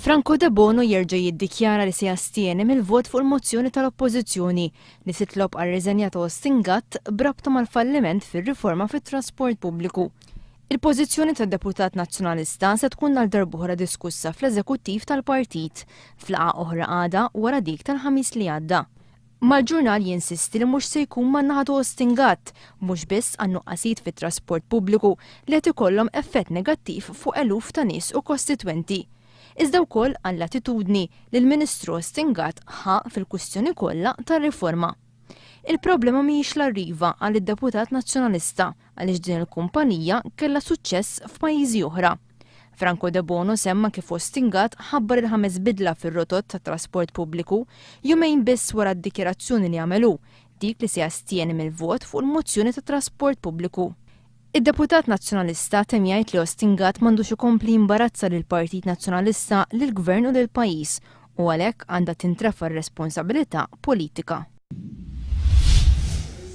Franco Debono jerġa' jiddikjara li se jastieni mill-vot fuq il-mozzjoni tal-Oppożizzjoni li titlob għar-riżenja ta' Austin Gatt b'rabta mal-falliment fir-riforma fit-trasport pubbliku. Il-pożizzjoni tad-deputat Nazzjonalista se tkun għal darb'oħra diskussa fl-eżekuttiv tal-partit f'laqgħa oħra għada wara dik tal-Ħamis li għadda. Mal-ġurnal jinsisti li mhux se jkun man-naħa ta' Austin Gatt, mhux biss għan-nuqqasijiet fit-trasport pubbliku li qed ikollhom effett negattiv fuq eluf ta' nies u kostitwenti, iżda wkoll għall-attitudni li l-Ministru Austin Gatt ħa fil-kwistjoni kollha tar-riforma. Il-problema mhijiex l-Arriva, qal id-deputat Nazzjonalista, għaliex din il-kumpanija kellha suċċess f'pajjiżi oħra. Franco Debono semma kif Austin Gatt ħabbar il-ħames bidla fir-rotot tat-trasport pubbliku jumejn biss wara d-dikjarazzjoni li għamel hu, dik li se jastjeni mill-vot fuq il-mozzjoni tat-trasport pubbliku. Id-deputat Nazzjonalista temm jgħid li Austin Gatt m'għandux ikompli jimbarazza lill-Partit Nazzjonalista, lill-Gvern u lill-pajjiż u għalhekk għandha tintrefa' r-responsabilità politika.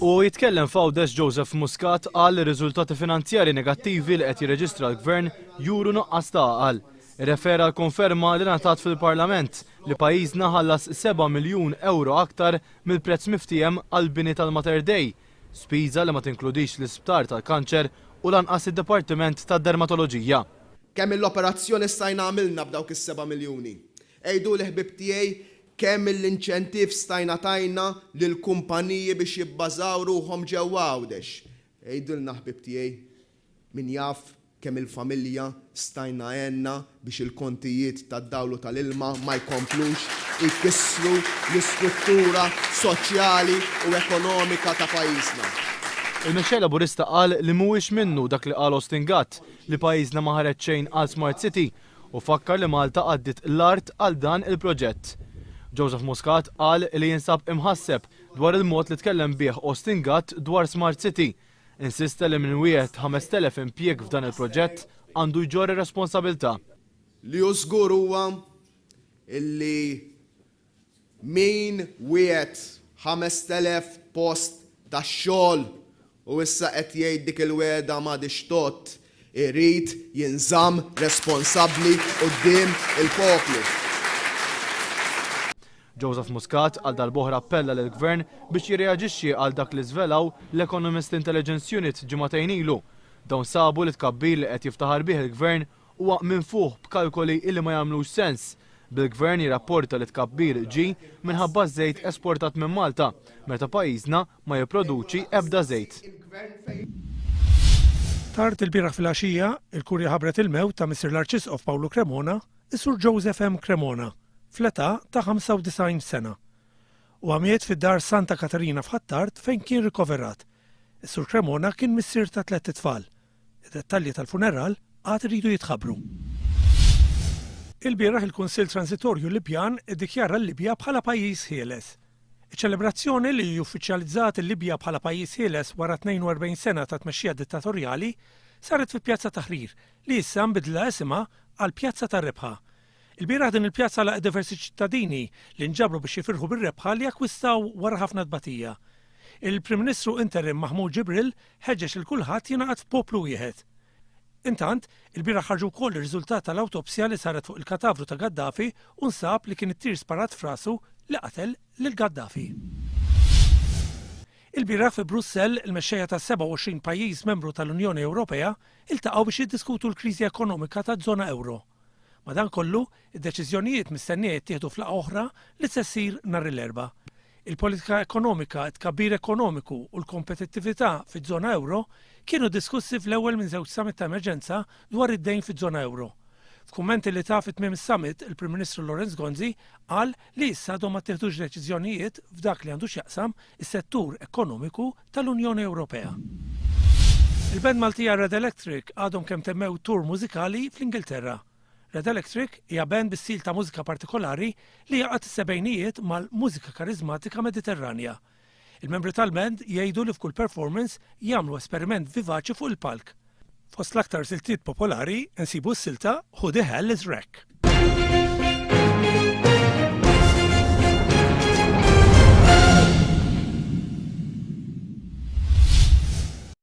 Hu jitkellem f'Għawdex Joseph Muscat qal li r-riżultati finanzjarji negattivi li qed jirreġistra l-Gvern juru nuqqas ta' għaqal. Irrefera għal konferma li ngħatat fil-Parlament li pajjiżna ħallas 7 miljun ewro aktar mill-prezz miftiehem għall-bini tal-Mater Dei, spiża li ma tinkludix l-isptar tal-kanċer u lanqas id-dipartiment tad-dermatoloġija. Kemm-il operazzjoni stajna għamilna b'dawk is-seba' miljuni? Għiduli ħbieb tiegħi Kemm l-inċentiv stajna tajna lill-kumpaniji biex jibbażaw ruħhom ġewwa Għawdex? Għidilna ħbieb tiegħi, min jaf kemm il-familja stajna għenna biex il-kontijiet tad-dawl u tal-ilma ma jkomplux jkissru l-istruttura soċjali u ekonomika ta' pajjiżna? Il-Mexxej Laburista qal li mhuwiex minnu dak li qal Austin Gatt li pajjiżna ma ħareġ xejn għal Smart City u fakkar li Malta għaddiet l-art għal dan il-proġett. Joseph Muscat qal li jinsab imħasseb dwar il-mod li tkellem bih Austin Gatt dwar Smart City. Insista li min wiegħed 5,000 impjieg f'dan il-proġett għandu jġorr ir-responsabilità. Li hu żgur huwa illi Min wiegħed 5,000 post ta' xogħol u issa qed jgħid dik il-wegħda m'għadhiex tgħodd, irid jinżamm responsabbli quddiem il-poplu. Joseph Muscat għal darb'oħra appella lill-Gvern biex jirreaġixxi għal dak li żvelaw l-Economist Intelligence Unit ġimagħtejn ilu. Dawn sabu li t-tkabbir li qed jiftaħar bih il-Gvern huwa minfuħ b'kalkoli illi ma jagħmlux sens, bil-Gvern jirrapporta li t-tkabbir ġie minħabba ż-żejt esportat minn Malta, meta pajjiżna ma jipproduċi ebda żejt. Tard ilbieraħ filgħaxija, il-Kurja ħabbret il-mewt ta' missier l-Arċisqof Pawlu Cremona, is-Sur Joseph M. Cremona, fl-età ta' 95 sena. Huwa miet fid-Dar Santa Katarina f'Ħ'Attard fejn kien rikoverat. Is-Sur Cremona kien missier ta' tlett itfal. Id-dettalji tal-funeral għad iridu jitħabbru. Ilbieraħ il-Kunsill Transitorju Libjan iddikjara l-Libja bħala pajjiż ħieles. Iċ-ċelebrazzjoni li uffiċjalizzat il-Libja bħala pajjiż ħieles wara 42 sena ta' tmexxija dittatorjali saret fi Pjazza Tahrir li issa nbidlilha isimha għal Pjazza tar-Rebħa. Ilbieraħ din il-pjazza laqgħet diversi ċittadini li nġabru biex jifirħu bir-rebħa li akkwistaw wara ħafna tbatija. Il-Prim Ministru Interim Mahmoud Jibril ħeġġeġ lil kulħadd jingħaqad f'poplu wieħed. Intant, ilbieraħ ħarġu wkoll ir-riżultat tal-awtopsja li saret fuq il-katavru ta' Gaddafi u nsab li kien it-tir sparat f'rasu li qatel lil Gaddafi. Ilbieraħ fi Brussell, il-mexxejja ta' 27 pajjiż membru tal-Unjoni Ewropea iltaqgħu biex jiddiskutu l-kriżi ekonomika taż-żona ewro. Madankollu, id-deċiżjonijiet mistennija jittieħdu f'laqgħa oħra li se ssir nhar il-Erbgħa. Il-politika ekonomika, it-tkabbir ekonomiku u l-kompetittività fiż-żona ewro kienu diskussi fl-ewwel minn żewġ summit ta' emerġenza dwar id-dejn fiż-żona ewro. F'kummenti li ta fi tmiem is-summit, il-Prim Ministru Lawrence Gonzi qal li issa għadhom ma ttieħdux deċiżjonijiet f'dak li għandu x'jaqsam is-settur ekonomiku tal-Unjoni Ewropea. Il-band Maltija Red Electric għadhom kemm temmew tour mużikali fl-Ingilterra. Red Electric hija band bi stil ta' mużika partikolari li jgħaqqad is-sebgħinijiet mal-mużika kariżmatika Mediterranja. Il-membri tal-band jgħidu li f'kull performance jagħmlu esperiment vivaċi fuq il-palk. Fost l-aktar siltiet popolari nsibu s-silta Who the Hell is Wreck.